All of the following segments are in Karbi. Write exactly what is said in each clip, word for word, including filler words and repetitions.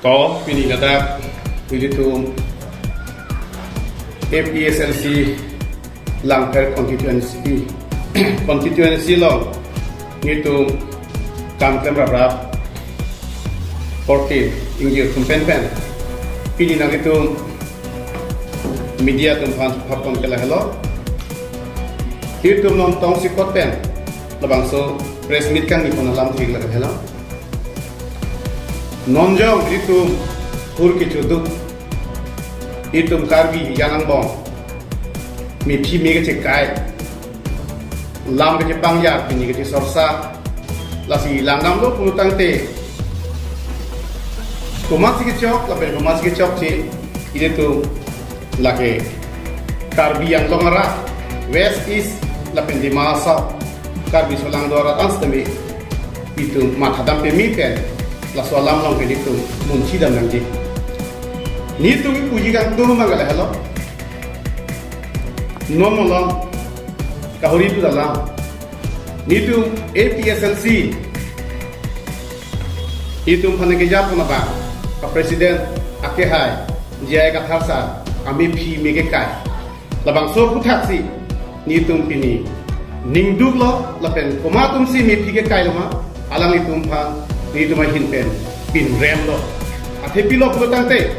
Ko pini ladak ilitum A P S L C Langpher constituency constituency along nelitum kam klem raprap korte ingjir atum penpen pini nanglitum media atum aphan chupha pon ke lahelo. Ilitum non tongsekot pen labangso press meet kangni pon alam thik lahelo. Non jong ilitum hur kechoduk, ilitum Karbi yang angbong mephi me kechekai, lam kechepangjar, pini kechesorsa, lasi langdamlo pulotangte komatsi kechok lapen komatsi kechokche, ilitum lake Karbi Anglong arat, West, East lapen Dima Hasao, Karbi aso lang do arat an sitame itum mathadam peme pen laso alam along ke itum munthidam nangji. Nelitum puji kangtung mang ke lahelo. Non malom kahori tu dalam, nelitum A P S L C itum aphan keja pon abang, a President akehai J I Kathar sir amephi me kekai. Labangso aphuthaksi nelitum pini ningduklo lapen komat atumsi mephi kekailo ma, alanglitum aphan nelitum ahin pen pinremlo. Athe pilo pulotangte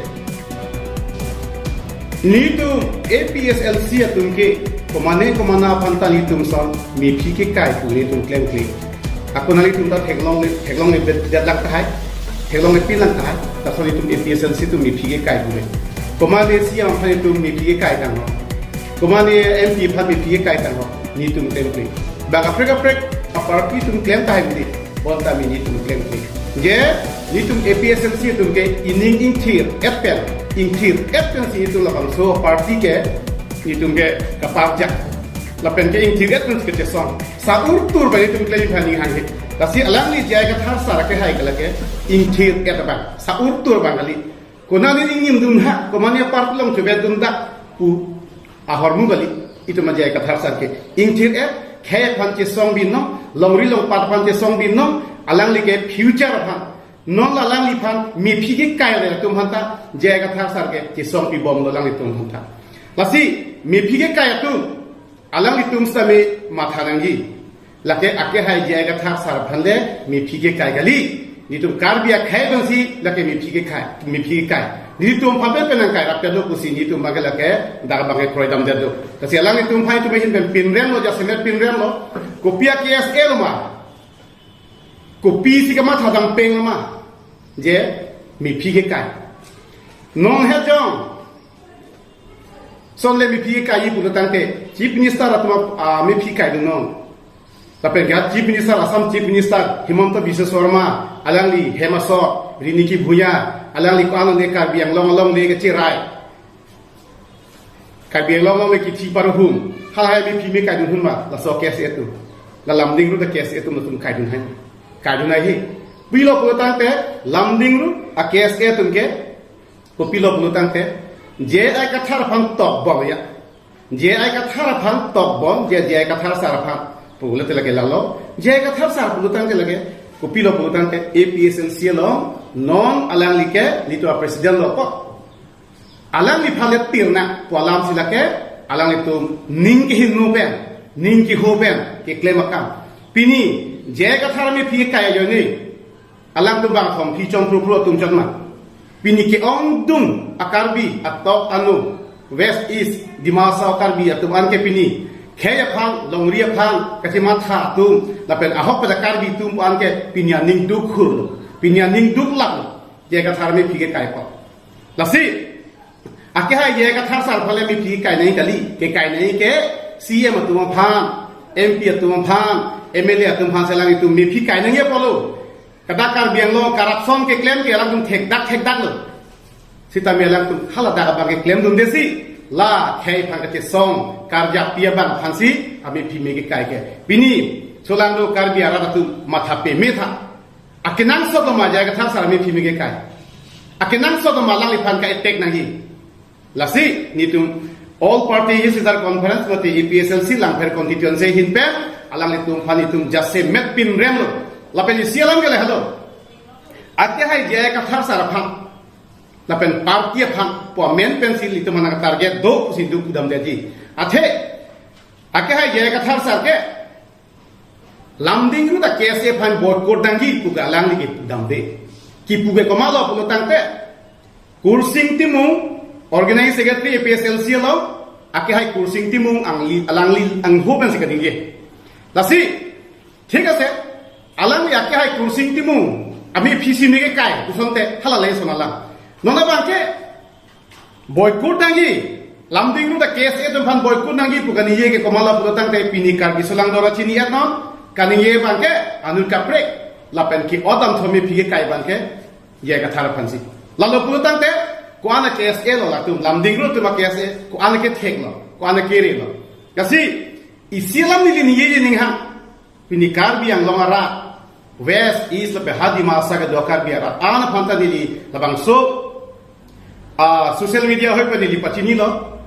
nelitum A P S L C atum ke komane komana aphan ta nelitum ason mephi kekai pu nelitum klemkle. Ako nanglitum ta theklongle, theklongle bet-, detlang tahai, theklongle pinlang tahai, lason itum A P S L C atum mephi kekai pule. Komane C E M aphan itum mephi kekai tanglo, komane M P aphan mephi kekai tanglo, nelitum klemkle. Bang kaprek kaprek aparty atum klem tahai pule, bonta pini nelitum klemkle. Je nelitum A P S L C atum ke ining ingthir-et pen, ingthir-et pensi itum labangso aparty ke itum ke kaparjak. Lapen ke ingthir-et pen kechesong. Sa-urtur abang itum klem aphan ning hanghe. Lasi alangli J I Kathar sir akehai ke lake ingthir-et abang, sa-urtur abang kali. Konane ingnim dun ha, komane aparty along chovedun dak pu ahormu kali. Itum J I Kathar sir ke ingthir-et, khei aphan chesong binong, longri longpat aphan chesong binong, alangli ke future aphan. Non la alangliphan mephi kekai le atum aphanta J I Kathar sir ke chesong pibomlo alanglitum aphanta. Lasi mephi kekai atum alanglitum sitame matha nangji. Lake akehai J I Kathar sir aphan le mephi kekai kali. Nelitum Karbi akhei abangsi lake mephi kekai, mephi kekai. Nelitum aphan pen pen nangkai rapya do pusi nelitum abang ke lake dak abang ke kroidamdet do. Lasi alanglitum aphan itum ahin pen pinremlo, jasemet pinremlo. Kopi a-case lo ma, kopisi kamatha dam peng ma, je mephi kekai. Non het jong ason le mephi kekai pulotangte Chief Minister atum, ah, mephi kaidun non. Lapen ke Chief Minister, Assam Chief Minister Himanta Biswa Sarma, alangli hem asor, rini kebhunya, alangli ko-an ne Karbi Anglong along le kacherai. Karbi Anglong along le kithi paruhum, halahai mephi me kaidun hum ma, laso a-case atum. La Lumding Road a-case atum latum kaidun hai. Kaidun hai he. Pilo pulotangte Lumding Road a-case atum ke, kopilo pulotangte J I Kathar aphan tokbom ya. J I Kathar aphan tokbom, je J I Kathar sir aphan pulote lake lalo. J I Kathar sir pulotangte lake, kopilo pulotangte A P S L C along non alangli ke nelitum a-president lo ko. Alangliphan le pirna pu alamsi lake, alanglitum ning kehingno pen, ning keho pen keklem akam. Pini J I Kathar mephi kekai ajoine alangtum bang thom phi chon phru phru atum chot ma. Pini ke-ongdung a-Karbi atok anu, West, East, Dima Hasao Karbi atum an ke pini khei aphan, longri aphan kachematha atum, lapen ahok pada Karbi atum an ke pini aning duk hurlo, pini aning duk laklo, J I Kathar mephi kekai apot. Lasi akehai J I Kathar sir aphan le mephi kekai nangji kali, kekai nangji ke C E M atum aphan, M P atum aphan, M L A atum aphan si alanglitum mephi kai nangji apotlo. Kadak Karbi Anglong corruption keklem ke alangtum thekdak thekdaklo. Sitame alangtum haladak abang keklemdundesi, la khei aphan kachesong karjap pi abang aphansi amephi me kekai ke. Pini aso lang do Karbi arat atum matha peme tha. Akenangsot ma J I Kathar sir amephi me kekai? Akenangsot ma alangliphan ka-attack nangji? Lasi nelitum All Party Youth Leader Conference mate A P S L C Langpher constituency ahin pen alanglitum aphan itum jasemet pinremlo. Lapen isi alam ke lahelo. Akehai J I Kathar sir aphan Lapen party aphan pu amen pensi ilitum aphan target do pusi duk pudamde ji. Athe akehai J I Kathar sir ke Lumding Road a-K S A aphan boycott nangji pu ke alangli ke pudamde. Kipu ke komatlo pulo tangte, Kursing Timung, Organizing Secretary A P H L C along, akehai Kursing Timung alangli, alangli angho pensi kaningje. Lasi, thik ase, alangli akehai Kursing Timung, amephi si meke kai, pu asonte hala le ason alam. Non abangke, boycott nangji, Lumding Road a-K S A atum aphan boycott nangji pu kaningje ke komatlo pulo tangte pini Karbi Song Langdor chini-et non, kaningje abangke anut kaprek, lapen ke-ot damthu amephi kekai abangke, J I Kathar aphansi. Lalo pulo tangte, ko-an a-K S A lo latum, Lumding Road atum a-K S A, ko-an kethek lo, ko-an kere lo. Lasi, isi alam neli ningje ningha, pini Karbi Anglong arat, West, East lapen ha Dima Hasao kedo Karbi arat an aphan ta neli labangso, ah, social media ahoi pen neli pachinilo.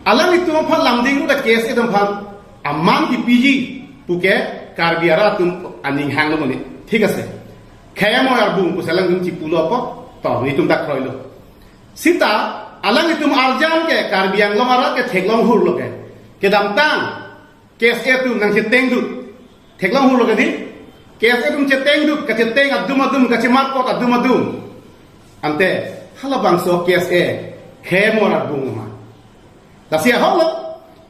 Alanglitum aphan Lumding Road a-K S A atum aphan aman kipiji pu ke Karbi arat atum aning hanglo mane. Thik ase. Khei amoi arbung pusi alangtum chipulo apot, to, nelitum dak kroilo. Sita, alanglitum arjan ke Karbi Anglong arat ke theklong hurlo ke. Kedamtang, K S A atum nangchetengdut. Theklong hurlo ke di? K S A atum chetengdut, kacheteng adum adum, kachemarpot adum adum. Ante, halabangso K S A, khei amoi arbung ma. Lasi ahok lo,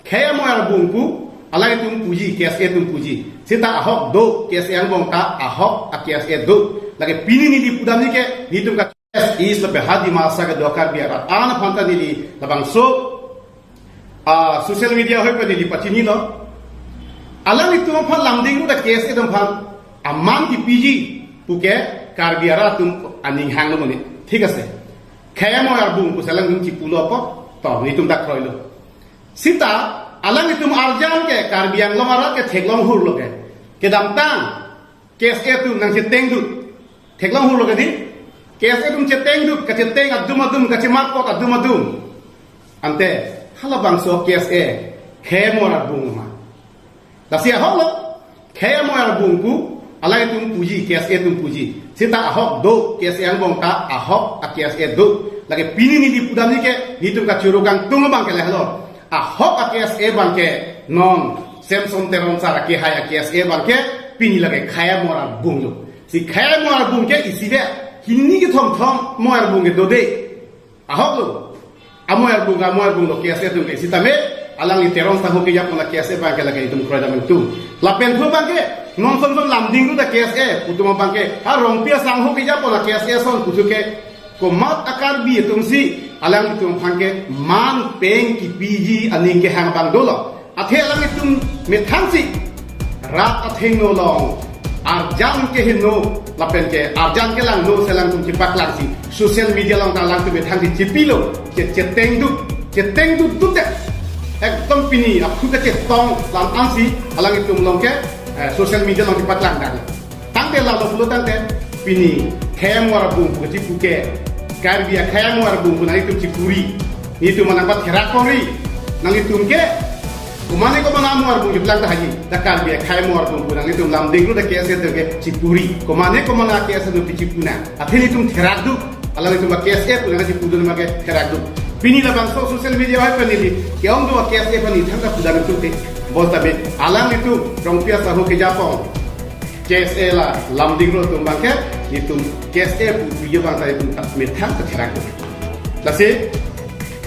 khei amoi arbung pu, alanglitum puji, K S A atum puji. Sita ahok do, K S A angbong ta ahok a-K S A do. Lake pini neli pudamji ke, nelitum ka West, East lapen ha Dima Hasao kedo Karbi arat an aphan ta neli labangso, ah, social media ahoi pen neli pachinilo. Alanglitum aphan Lumding Road a-K S A atum aphan aman kipiji pu ke Karbi arat atum aning hanglo mane. Thik ase. Khei amoi arbung pusi alangtum chipulo apot, to, nelitum dak kroilo. Sita, alanglitum arjan ke Karbi Anglong arat ke theklong hurlo ke. Kedamtang, K S A atum nangchetengdut. Theklong hurlo ke di? K S A atum chetengdut, kacheteng adum adum, kachemarpot adum adum. Ante, halabangso K S A, khei amoi arbung ma. Lasi ahok lo, khei amoi arbung pu, alanglitum puji, K S A atum puji. Sita ahok do, K S A angbong ta ahok a-K S A do. Lake pini neli pudamji ke, nelitum kachoro kangtung abangke lahelo. Ahok a-K S A abangke non Samson Teron sir akehai a-K S A abangke pini lake khei amoi arbung lo. Si khei amoi arbung ke isi ve, hini kethom thom amoi arbung ke dode. Ahok lo. Amoi arbung, amoi arbung lo K S A atum ke sitame alangli Teron sangho kejapon a-K S A abangke lake itum kroidam itum. Lapen thu abangke non son son Lumding Road a-K S A pu atum abangke ha Rongpi asangho kejapon a-K S A ason pusi ke komat a-Karbi atumsi alanglitum aphan ke man pen kipiji aning kehang abang dolo. Athe alanglitum methangsi rat athengno along arjan keheno lapen ke arjan kelangno si alangtum chipaklangsi social media along ta alangtum methangsi chipilo, che-, chetengdut, chetengdut dut ya. Ekdom pini aphu kachetong lam ansi alanglitum along ke, eh, social media along chipaklang dan. Tangte lalo pulo tangte, pini khei amoi arbung pu kachipu ke, Karbi akhei amoi arbung pu nanglitum chipuri. Nelitum nangpatherak pori. Nanglitum ke, komane komane amoi arbung chiplang ta haji. Dak Karbi akhei amoi arbung pu nanglitum Lumding Road a-K S A atum ke chipuri. Komane komane a-K S A atum chipu nang. Athe nelitum therak duk. Alanglitum a-K S A pu nang chipu dun ma ke therak duk. Pini labangso social media ahoi pen neli ke-ong do a-K S A pen neli thangta pudam itum te. Bos tabe alanglitum Rongpi asangho kejapon K S A la Lumding Road atum abangke, nelitum K S A pu video abang ta nelitum ta methang ta therak. Lasi,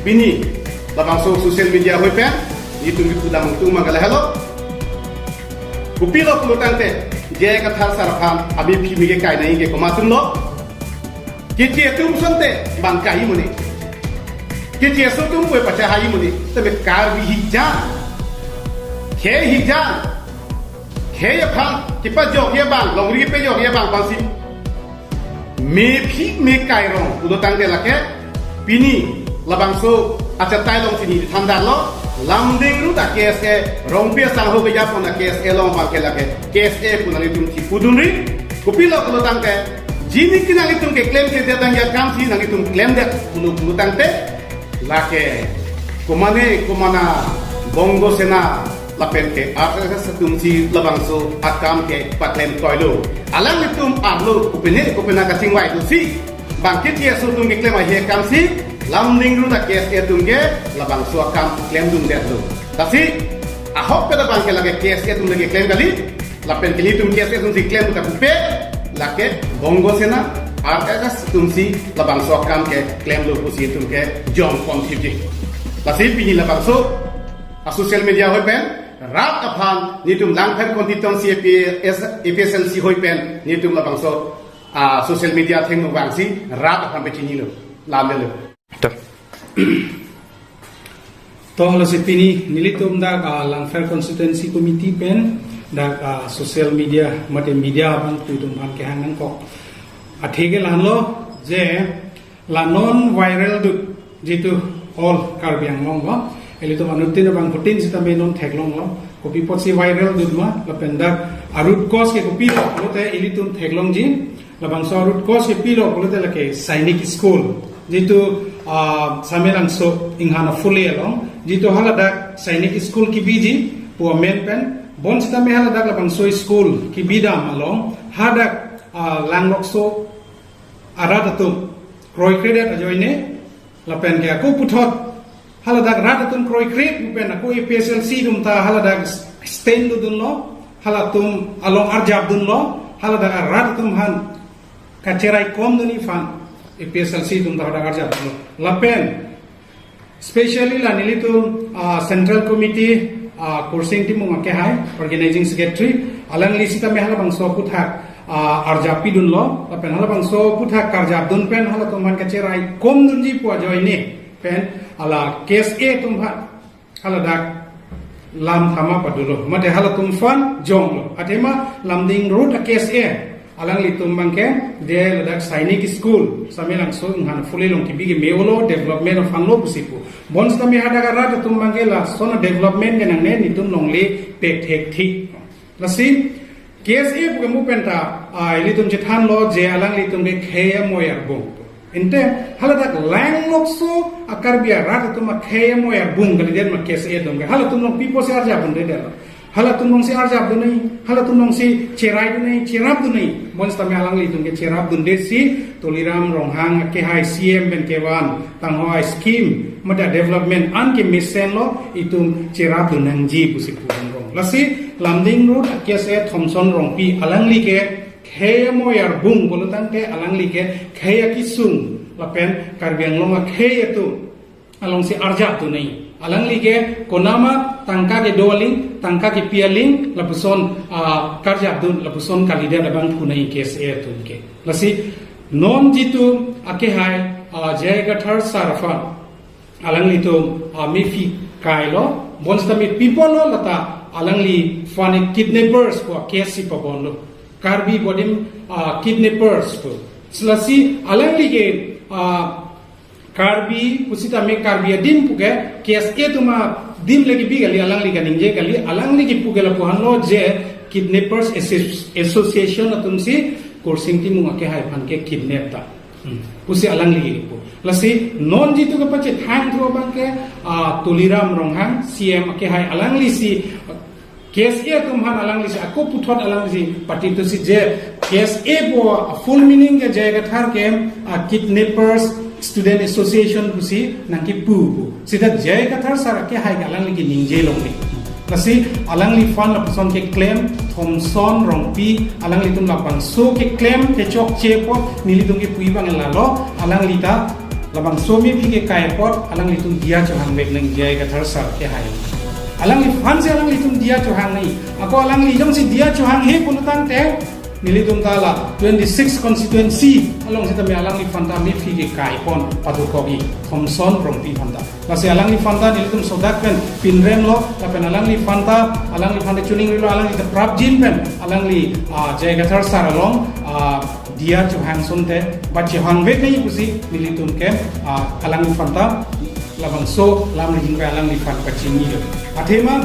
pini, labangso social media ahoi pen, nelitum kipudam tung abangke lahelo. Kopilo pulo tangte, J I Kathar sir aphan, amephi meke kai nangji ke komat atum lo. Keche atum asonte bang kai muni. Keche aso atum pu pacha hai muni. Tame Karbi hijan. Khei hijan. Khei aphan kepajokji abang, longri kepajokji abang aphansi mephi mekai rong pulo tangte lake pini labangso achatai along si neli than detlo, Lumding Road a-K S A, Rongpi asangho kejapon a-K S A along abangke lake K S A pu nanglitum chipu dunri. Kopilo pulo tangte, jini ke nanglitum keklem kedet nangji akamsi nanglitum klemdet pulo pulo tangte, lake komane komane Bongo Sena lapen ke R S S atumsi labangso akam ke paklem toilo. Alanglitum arlo kopine kopine kachingvai dosi Bangke T S O atum keklem ahi akam si, Lumding Road a K S A atum ke labangso akam klemdundetlo. Lasi ahokpet abangke lake K S A atum lake klem kali, lapen ke nelitum K S A atum si klem ta pupe, lake Bongo Sena, R S S atum si labangso akam ke klemlo pusi itum ke jongpon thipji. Lasi pini labangso a social media ahoi pen rat aphan nelitum Langpher constituency A P S, A P H L C ahoi pen nelitum labangso a social media athengno vangsi rat aphan pachinilo, lamdelo. To. To, lasi pini nelitum dak, ah, Langpher Constituency Committee pen dak, ah, social media mate media abangphu atum aphan kehang nangkok athe ke la-anlo je la non viral dut, jitu all Karbi Anglong lo, ilitum anuttin abangphutin sitame non theklonglo, kopi apotsi viral dut ma, lapen dak a root cause ke kopilo pulote ilitum theklongji. Labangso a root cause ke kopilo pulote lake Sainik School, jitu, ah, Samelangso Inghan Afule along, jitu haladak Sainik School kebiji pu amen pen, bonsitame haladak labangso school kebidam along hadak, ah, Langlokso arat atum kroikredet ajoine, lapen ke ako puthot haladak rat atum kroikre pen ako A P S L C atum ta haladak stand dodunlo, halatum along arjapdunlo, haladak arat atum aphan kacheraikomdun aphan A P S L C atum ta hadak arjapdunlo. Lapen specially la nelitum, ah, Central Committee, ah, Kursing Timung akehai, Organizing Secretary, alangli sitame halabangso aputhak, ah, arjap pidunlo, lapen halabangso aputhak karjapdun pen halatum aphan kacheraikomdunji pu ajoine pen hala K S A atum aphan haladak lam thama padulo, mate halatum aphan jonglo. Athema Lumding Road a K S A alanglitum abangke de ladak Sainik School, Samelangso Inghan Afule along kebi keme-olo, development aphanlo pusi pu. Bonsitame hadak arat atum abangke lason a development ke nangne, nelitum longle pekthekthik. Lasi K S A pu ke mu penta, ah, ilitum chethanlo je alanglitum ke khei amoi arbung. Ante haladak Langlokso a Karbi arat atum akhei amoi arbung kalidet ma K S A atum ke. Halatum along pi apotsi arjapdundetlo? Halatum alongsi arjapdun nangji, halatum alongsi cheraidun nangji, cherapdun nangji. Bonsitame alanglitum ke cherapdundetsi Tuliram Ronghang akehai C M pen kevan tangho a scheme mate development an kemesenlo, itum cherapdun nangji pusi pu dun rong. Lasi Lumding Road a K S A Thomson Rongpi alangli ke khei amoi arbung pulo tangte alangli ke khei akesung lapen Karbi Anglong akhei atum alongsi arjapdun nangji. Alangli ke konama tangka kedo aling, tangka kepi aling, lapuson, ah, karjapdun, lapuson kalidet abangphu nangji K S A atum ke. Lasi non jitu akehai, ah, J I Kathar sir aphan alanglitum, ah, mephi kailo, bonsitame pi pulo lata alangliphan kidnappers pu a case si pabonlo. Karbi bodim, ah, kidnappers pu. Lasi alangli ke, ah, Karbi pusitame Karbi adim pu ke K S A atum adim le kebi kali, alangli kaningje kali, alangli kepu ke lapu-anlo je Kidnappers Associ-, Association atum si Kursing Timung akehai aphan ke kidnap ta. Hmm. Pusi alangli kepu. Lasi non jitu kepachethangthu abangke, ah, Tuliram Ronghang C M akehai alangli si K S A atum aphan alangli si ako puthot alangli si patitusi je K S A pu full meaning ke J I Kathar ke, ah, Kidnappers Student Association pusi nangkepu pu. Seta J I Kathar sir akehai ke alangli keningje longle. Lasi alangliphan lapuson keklem, Thomson Rongpi alanglitum labangso keklem kechokche apot nelitum kepu abang lalo, alangli ta labangso mephi kekai apot alanglitum diya chohangvek nangji J I Kathar sir akehai. Alangliphan si alanglitum diya chohang nangji. Ako alangli jongsi diya chohanghe pulo tangte nelitum ta la twenty-six constituency along sitame alangliphan ta mephi kekai pon padokokji, Thomson Rongpi aphan ta. Lasi alangliphan ta nelitum sodak pen pinremlo, lapen alangliphan ta, alangliphan ta chuning rilo, alangli ta prapjin pen alangli, ah, J I Kathar sir along, ah, diya chohang asonte, ba chohangvek nangji pusi nelitum ke, ah, alangliphan ta labangso lam ring ke alangliphan pachinilo. Athema,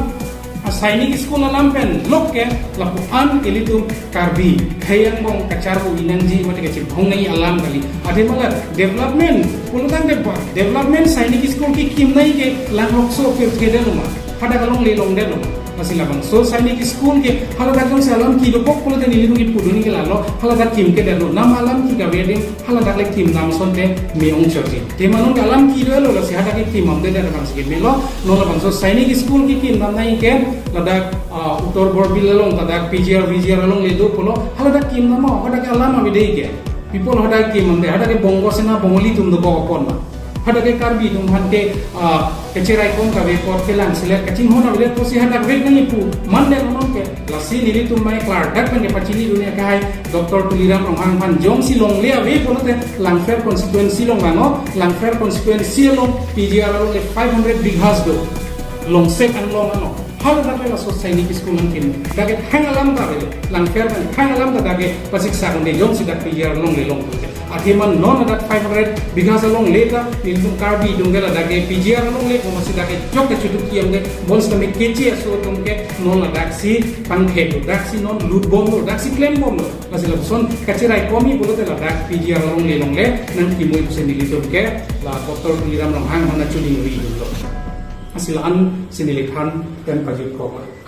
ah, Sainik School alam pen lok ke lapu-an ilitum Karbi khei angbong kacharbo-i nangji mate kachebhong nangji alam kali. Athema la development, pulo tangte ba, development Sainik School kekim nangji ke Langlokso apirkedetlo ma, hadak alongle longdetlo ma. Lasi labangso Sainik School ke haladak jongsi alam kedo kok pulote nelitum kepudun ke lalo, haladak kim ke dalo, nam alam ke kave adim haladak le kim nam asonte me-ong chotji. Te manun ke alam kedolo, lasi hadak ke kim damde, dak abangsi ke melo. Non labangso Sainik School kekim damnai ke ladak, ah, Uttor Borbil along, ladak P G R, V G R along le do pulo, haladak kim damnon, hadak ke alam ave dei ke. People hadak kim damde, hadak ke Bongo Sena, Bongali atum dokok apot ma. Hadak ke Karbi atum aphan ke, ah, kacheraikom kave apot, kelangselet kachinghon avelet pusi hadak vek nangji pu mandel non ke. Lasi nelitum mai klardak pen kepachinidun ke hai Doctor Tuliram Ronghang aphan, jongsi longle ave pulote Langpher constituency along vangnon, Langpher constituency along P G R along le five hundred bighas do. Longsek anglong ano. Haladak le laso Sainik School nangkim. Dak ke thang alam ta ave, Langpher pen thang alam ta dak ke pasiksa kong de, jongsi dak P G R along le long. Athema non ladak five hundred bighas along le ta, nelitum Karbi atum ke ladak ke P G R along le, komatsi dak ke jok ke chutuk kiam de, bonsitame Keche aso atum ke non ladak si pangthek lo, dak si non lut bomlo, dak si klem bomlo. Lasi lapuson kacheraikom-i pulote ladak P G R along le longle nangkimui pusi nelitum ke la Doctor Tuliram Ronghang aphan chuding ridunlo. Lasi la-an si neli than pen pajut kok.